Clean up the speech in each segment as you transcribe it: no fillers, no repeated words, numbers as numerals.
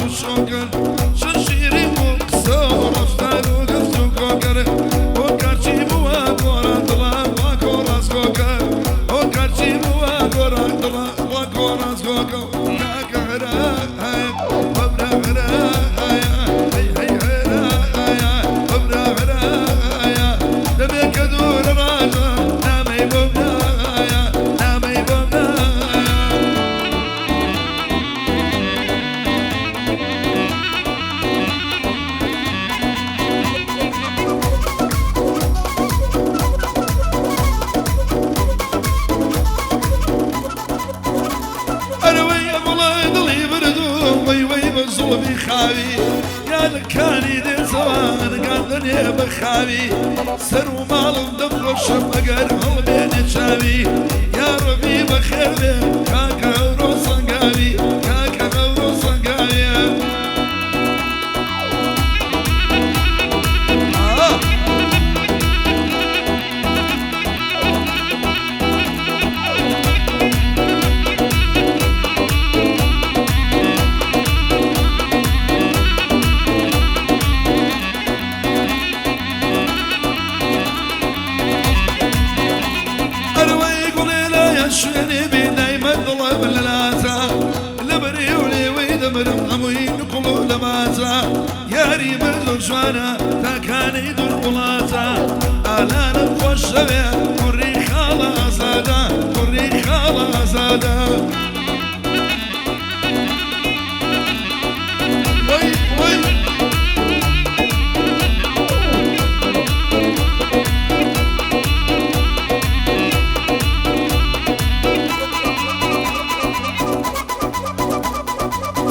هاتوچۆکەن چەند شیرین بوو قسە و ڕەفتار و گفتوگۆکەر هۆکار چی بووە گۆران دڵە ڕاکۆ ڕاستگۆکە هۆکار چی بووە گۆران دڵە ڕاکۆ ڕاستگۆکە کاکە هەرا بەبرا هەرا هەی هەی هەرا بەبرا هەرا دەبێ کە دوورە ڕاژە نامەی بۆ برایە نامەی بۆ برایە. ئەرەوەی ئەبڵای دڵی بردوو وەی وەی بە زوڵمی خاوی یادەکانی دێزەوان گاندەنێ بە خاوی سەر و ماڵم دەفرۆشم ئەگەر هەڵبێنێ چاوی یاڕەبی بەخێر بێ کاکە ئەورۆ سەنگاوی کاکە ئەورۆ سەنگاویە. ئەروەی گوڵێ لایە شوێنێ بێ دایمە دڵم لەلاتە لەبەری و لێوەی دەمرم هەمووی نقڵ و لەماتە یاری من زۆر جوانە تاکانەی دوور وڵاتە ئالانم خۆشەوێ کوڕی خاڵە ئازادە کوڕی خاڵە ئازادە. وەی وەی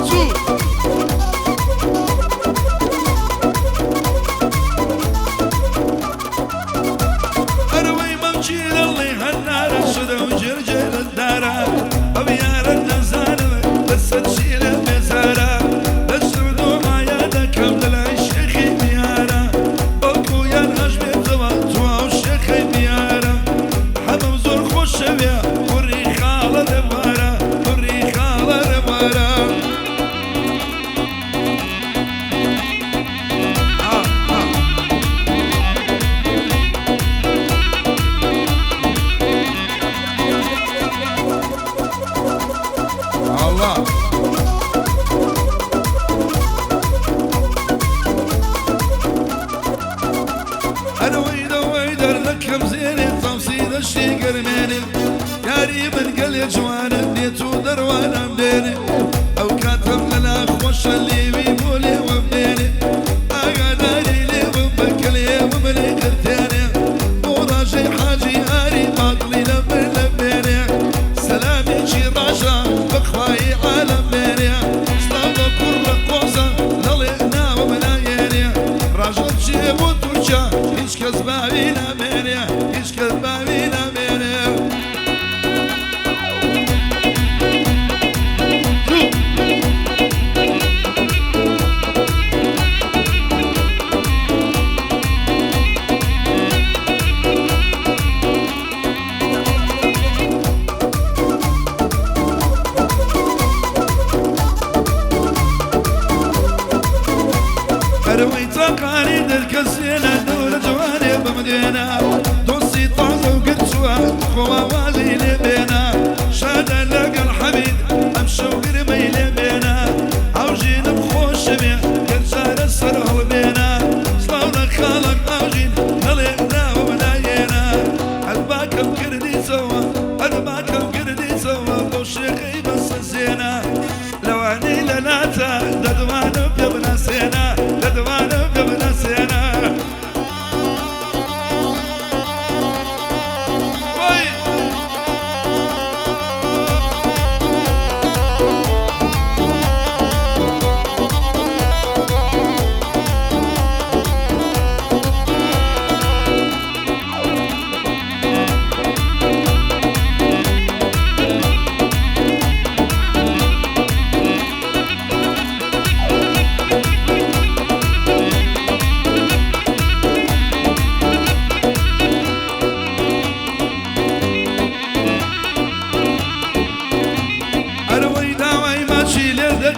زوو ئەرەوەی مەمچی دڵی هەنارە شدە و جێرجێرە دارە ئەو یارە دەزانم لەسەر چیرە بێزارە دەچم دۆمایە دەکەم لەلای شێخی میارە بەڵکو یان هەش بێتەوە تواو شێخی میارە حەمەم زۆر خۆشەوێ کوڕی خاڵە ڕێبوارە کوڕی خاڵە ڕێبوارە. ئەڵا ئەرەوەی دەوەی دەردەکەم زێنێ تەمسی دەشتی گەرمێنێ یاری من گەلێ جوانە دێت و دەروانم دێنێ ئەو کاتم لەلا خۆشە لێوی بۆ لێوەم دێنێ ئاگاداری لێوم بەکەلێ بملێ قرتێنێ بۆ ڕاژەی حاجی ئاری باتڵی لە من لە بێنێ سەلامێکی ڕاژە بەخوای عالەم بێنێ سڵاو لە کوڕە قۆزە دەڵێ ناوم نایێنێ ڕاژە چێ بۆ تورکیا هیچ کەس باوی نامێنێ هیچ کەس باوی نامێنێ. زوو ئەرەوەی تاقانی دەرکەسێنە دەورە جوانێ بمدێنە دۆستی تازە و گرتووە خۆوا وازی لێ بێنە شادە لەگەڵ حەمید ئەم شەو گرمەی لێ بێنە ئاوژینم خۆشەوێ گەرجارە سەر هەڵبێنە سڵاو لە خاڵک ئاوژین دەڵێ ناوم نایێنە ئەرباکەم کردیتەوە ئەرباکەم کردیتەوە بۆ شێخەی بەسە زێنە لەوانەی لە لاتە دەدوانم پێ بناسێنە دەدوانم پێ بناسێنە. وەی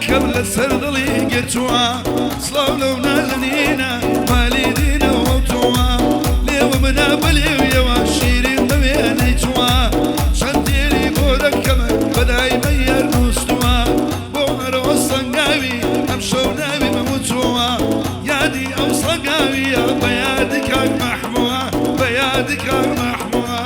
یەکەم لەسەر دڵی گرتووە سڵاو لەو نازەنینە مالی دینەوە تۆوە لێوە منە بەلێویەوە شیرین بەوێنەی چووە چەند تێری بۆ دەکەمە بەدایمە یار نووسووە بۆ هەرۆ سەنگاوی ئەم شەو ناوی مەوتووە یادی ئەو سەنگاویە بە یادی کاک مەحمووە بە یادی کاک مەحمووە.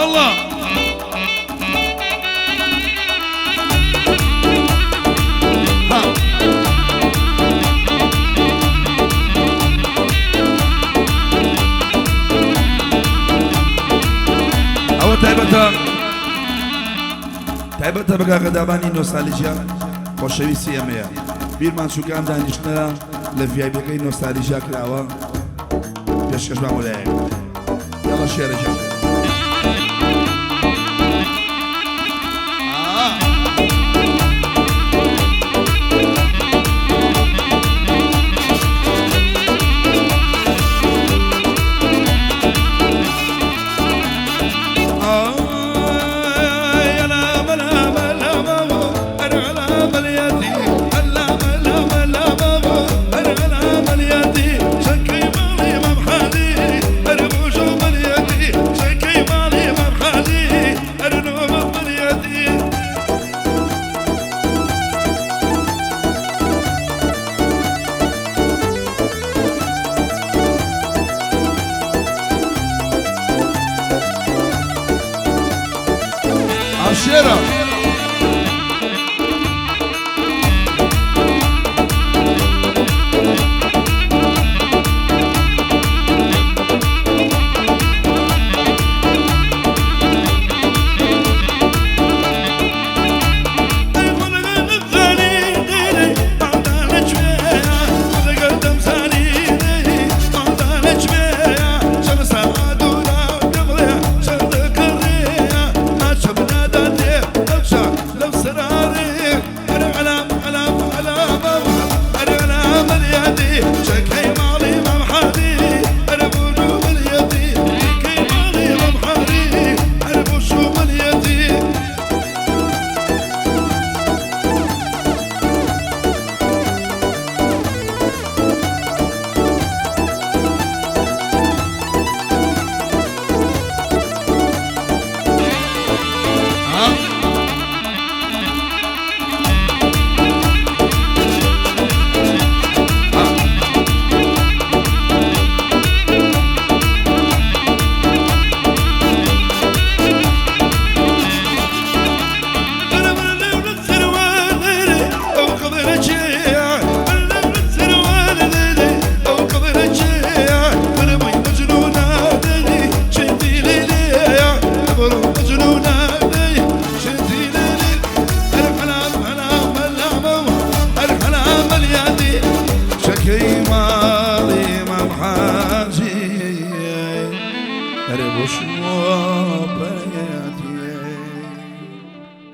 یاڵڵا. ها. ئەوە تایبەتە تایبەتە بە گاغەدابانی نۆستالیژیا خۆشەویستی ئێمەیە بیرمان چووکە ئەم دانیشتنە لە ڤیایبەکەی نۆستالیژیا کراوە پێشکەشمان بۆ لایەک یاڵا شێرە گیان. عشيرة.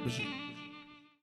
بژی.